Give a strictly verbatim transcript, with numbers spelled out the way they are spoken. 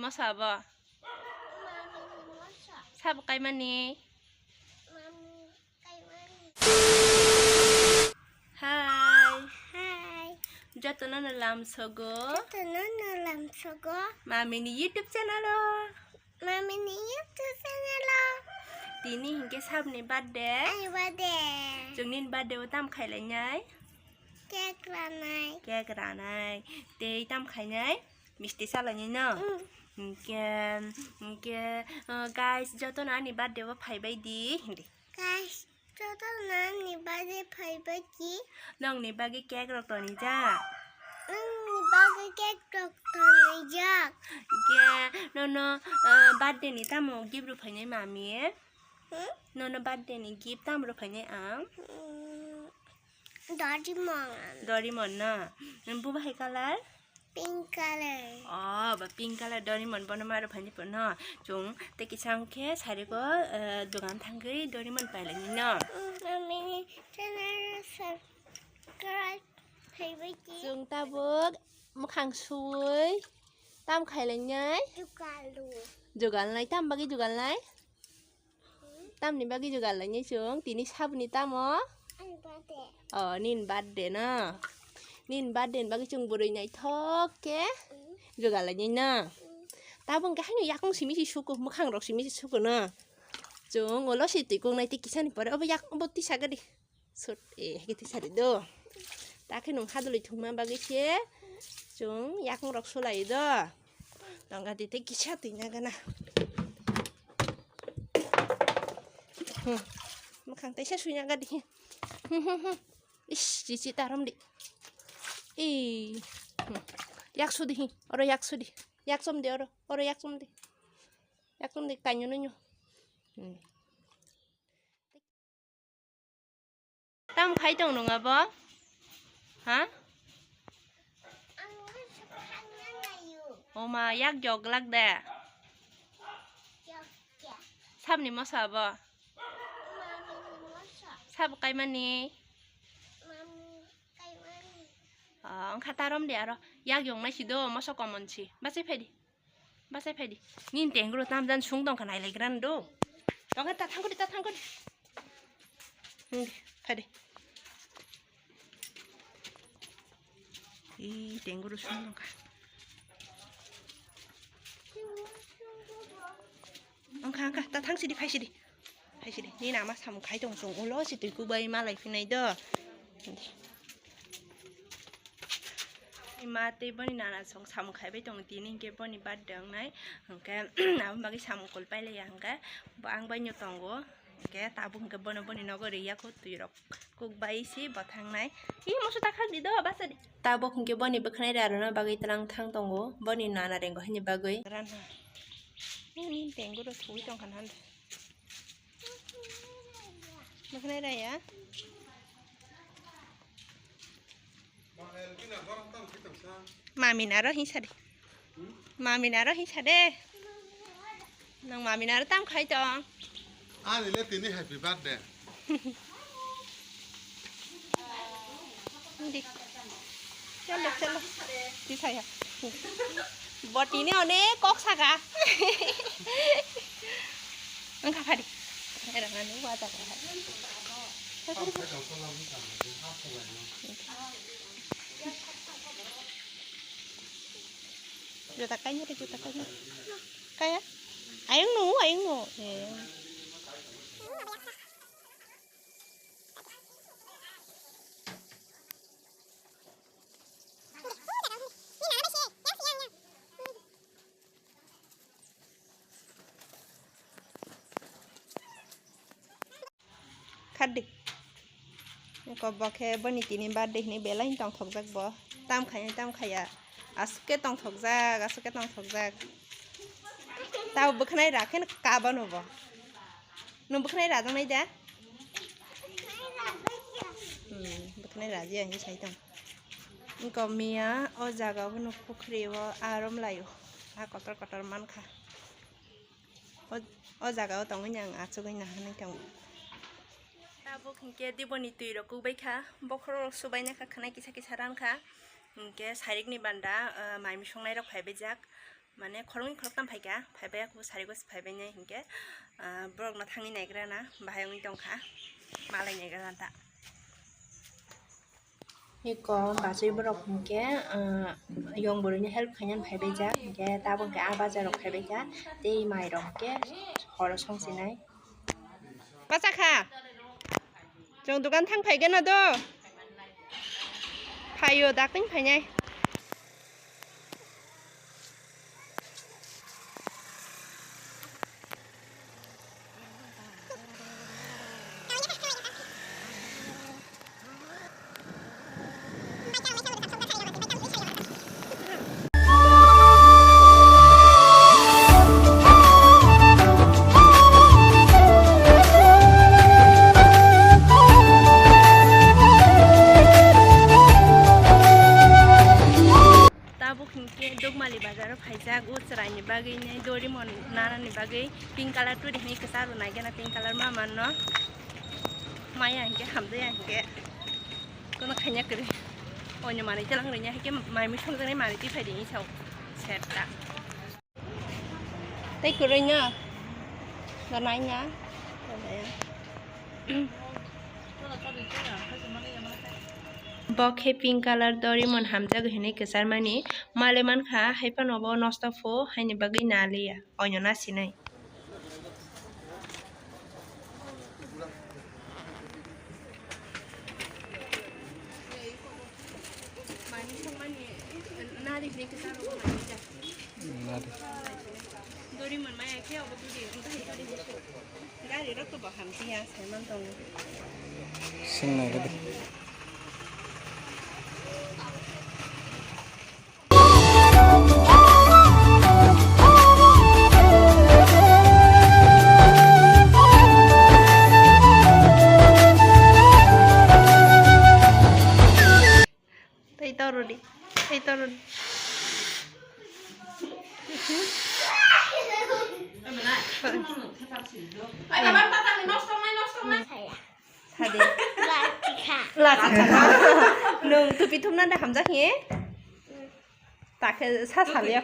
Mosa bo? Sabo kaimani? Hai. Jotono no lamsogo. Jotono no lamsogo. Mamini YouTube channel o. Mamini YouTube channel o. Tini hinkhe sabni birthday. Ani birthday. Chwng nini birthday o tam khailainai? Cake ranai. Cake ranai. Tei tam khainai? Misti salainai no? Mm. Hinkhe, hinkhe, uh, guys, jotono ani birthday o phaibai di. Hindi. Guys, jotono ani birthday phaibai di. Nongni bagwi cake rok tonijak. Nongni bagwi cake rok tonijak. Hinkhe nono, uh, birthday ni tamo gift rw phainai mami? Hmm? Nono birthday ni gift tamo rw phainai ang? Hmm, Doraemon. Doraemon no? Bubo hai color? Pink color. Oh, ba pink color Doraemon bono ma rw phainai po no. Chwng tei kisa hwnkhe sariko, eh, dogan thangwi Doraemon pailainai no. Mm, mamini channel subscribe khaibai di. Chwng tabuk mwkhang suwi tam khailainai. Jugalu. Jugalnai, tam bagwi jugalnai? Tamni bagwi jugal lainai chwng? Tini saboni tamo? Ani birthday. Oh, nini birthday no? Nini birthday ni bagwi chwng bwrwi naithok khe jugal lainai no? Tabuk hwnkhe haino yakung simi se suku, mwkhang rok simi se suku no? Chwng ulo se twi kuknai tei kisani pore obo yak, obo tisa gadi. Sut, eh, hwnkhe tisa ri do. Ta khe nwng hadwlwi thwngma bagwi se chwng yakung rok sulai do. Tongga di tei kisa twi na gana. Hmm. Mwkhang teisa sui na gadi. Hmm, hmm, hmm. Ish, chichi ta romdi. Ee. Hmm. Yak sudi hi. Oro yak sudi. Yak chomdi oro. Oro yak chomdi. Yak chomdi kainyo nunyo. Hmm. Tam khai tong nung abo? Ha? Oma, yak jok glak de. Sabni moso abo? Sabo kaimani? Ah, wngkha ta romdi aro. Yak jok nai si do, moso common si. Bachai phai di. Bachai phai di. Nini tengro tamjan sung tongkha nailaigrani do. Tongkha ta thangkudi, ta thangkudi. Hmm, phai di. Ih, tengro sung tongkha. Wngkha, wngkha, ta thang sidi, phai sidi. Phai sidi. Nini ama samung khai tong chwng ulo si twi kubai malai phinai do. Ima tei boni nana song samung khaibai tongo tini hinkhe boni birthday wngnai hinkhe aboni bagwi samung kol pailaiya hinkhe bo ang baino tongo hinkhe tabuk hinkhe bono boni nogo riyakho twi rok kuk bai si bo thangnai. Ih, moso ta khak di do basa di. Tabuk hinkhe boni bwkhanai rarwna bagwi tlang thang tongo boni nana rengo hani bagwi. Nini tenguro sugwi tongkha na. Bwkhanai raya. Mami naro hinsa de. Mami naro hinsa de. Nang mami naro tam khai tong. Ani le tini happy birthday. Di. Chalo, chalo. Di saya. Botini onek kok saka. Engkha phadi. Era nanu waja ka. Juta kanya de, juta kanya. Kaya? Ayung nu, ayung nu. Eh. Khadi. Ko bo khe boni tini birthday hini belai tongthokjak bo. Tam khaya, tam khaya. Aswk khe tongthokjak, aswk khe tongthokjak. Tabo bwkhanai ra khe kabano bo. Nwng bwkhanai rajaknai da? Hmm, bwkhanai rajiya hinwi sai tong. Wngkha miya o jaga o phano pukhri o arom lai o. A kotor kotor mankha. O, o jaga o tongwi ang achugwi naharnai tongo. Tabuk hinkhe diboni twi rok kubui kha, bokhorok rok subaina kha, khwnai kisa kisa rankha. Hinkhe sarik ni banda, ah, mai misongnai rok phaibai jak. Mane khoroknwi khoroktham phaikha, phaibai aku sari gosi phaibai nai hinkhe, ah, borokno thangwi naigra na bahai wngwi tongkha, malai naigra na ta. Iko bachwi borok hinkhe, ah, yong bwrwini help khainani phaibai jak, hinkhe tabuk hinkhe ah bazar rok phaibai kha, tei mai rok hinkhe horo songchinai. Bacha kha. Chwng dukan thang phai gana do. Phaio, dakting phainai. Tabuk hinkhe Dukmali bazaro phaijak, o chwraini bagwi nai dorimon nanani bagwi pink colour turi hinwi kwcharo naigena pink colour ma manno. Maya hinkhe hamjaya hinkhe. Kono khaina kwrwi. Onyo manwi telang rwnya, haikhe mai mui songjaknai manwi twi phai di, sao set ta. Tei kwrwi no? Ganai na? Bo khe pink colour dorimon hamjak hinwi kwcharmani. Male mankha, hai phano bo nosto pho, haini bagwi na liya. Onyo na sinai. Gari rok to bo hamjaya, saiman tongo. Sing nai gadi. Tei toro di, tei toro di. Thadi. Lachikha. Lachikha. Nwng tupi thumna da hamjak he? Takhe sa saliya.